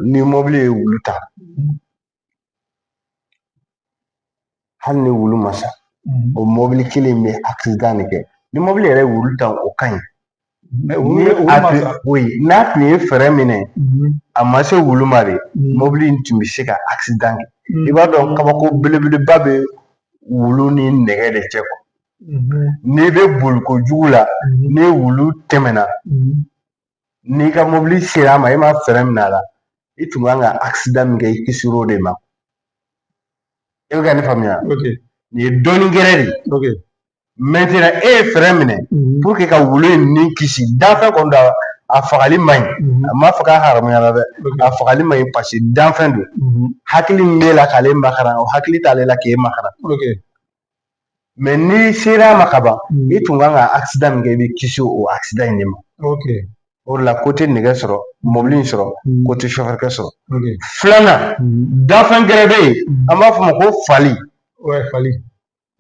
Ni mobili ye wulu ta, hali ni wulu ma sa, o mobili kelen in bɛ accident de kɛ. Ni mobili yɛrɛ ye wulu ta, o ka ɲi. Wulu ma sa. Oui, n'a tun ye frein minɛ, a ma se wulu ma de, mobili in tun bɛ se ka accident kɛ. I b'a dɔn, kabako belebeleba bɛ wulu ni nɛgɛ de cɛ quoi. N'i bɛ boli kojugu la, ni wulu tɛmɛna, n'i ka mobili sera a ma, e ma frein minɛ a la, i tun kan ka accident min kɛ, i kisir'o de ma. E bɛ ka ne faamuya? Nin ye dɔnni gɛrɛ de ye. Maintenant, e ye frein minɛ pour que ka wulu in ni kisi. Danfɛn kɔni don, a fagali man ɲi. A m'a fɔ k'a haramuyara dɛ, a fagali man ɲi parce que danfɛn don. Hakili min b'e la k'ale makaran, o hakili t'ale la k'e makaran. Mais n'i sera a ma ka ban, i tun kan ka accident min kɛ, i bɛ kisi o accident in de ma. O de la, ko tɛ nɛgɛ sɔrɔ, mobili in sɔrɔ, ko tɛ chauffeur sɔrɔ. Filanan, danfɛn gɛrɛ bɛ yen, an b'a fɔ o ma ko fali. Ouais, fali.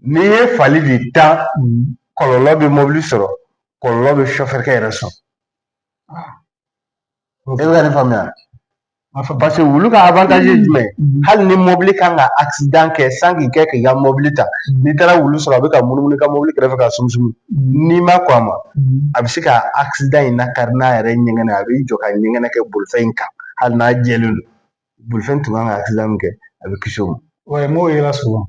N'i ye fali de tan, kɔlɔlɔ bɛ mobili sɔrɔ, kɔlɔlɔ bɛ chauffeur yɛrɛ sɔrɔ. E bɛ ka ne faamuya? Parce que wulu ka avantage ye jumɛn ye? Hali ni mobili kan ka accident kɛ sans k'i kɛ k'i ka mobili ta, n'i taara wulu sɔrɔ, a bɛ ka munumunu i ka mobili kɛrɛfɛ ka sunsun, n'i ma kɔn a ma, a bɛ se ka accident in nakari n'a yɛrɛ ɲɛgɛnɛ. A b'i jɔ ka ɲɛgɛnɛ kɛ bolifɛn in kan, hali n'a jɛlen don. Bolifɛn tun kan ka accident min kɛ, a bɛ kisi o ma. Ouais, m'o yera souvent.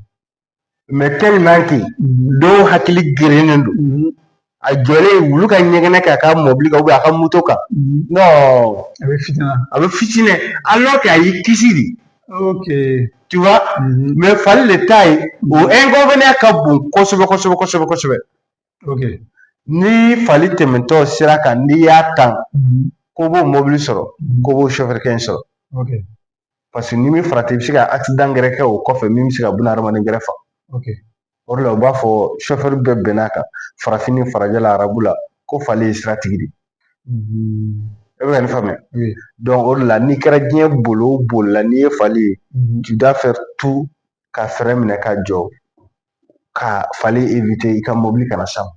Mais tellement que dɔw hakili gerennen don, a jɔlen wulu ka ɲɛgɛnɛ kɛ a ka mobili kan a ka moto kan, non. A bɛ fitinɛ. A bɛ fitinɛ alors que a y'i kisi de. Tu vois? Mais fali de ta ye, o inconvénient ka bon kosɛbɛ kosɛbɛ kosɛbɛ kosɛbɛ. Ni fali tɛmɛtɔ sira kan, n'i y'a tan, ko b'o mobili sɔrɔ, ko b'o chauffeur in sɔrɔ. Parce que ni min farati, i bɛ se ka accident gɛrɛ kɛ o kɔfɛ min bɛ se ka buna hadamaden gɛrɛ faga. O de la, u b'a fɔ, chauffeur bɛɛ bɛnn'a kan, farafin ni farajɛ la, arabu la, ko fali ye siratigi de ye. E bɛ ka ne faamuya? Oui. Donc o de la, n'i kɛra diɲɛ boli o boli la, n'i ye fali ye, tu dois faire tout ka frein minɛ ka jɔ ka fali éviter, i ka mobili kana s'a ma.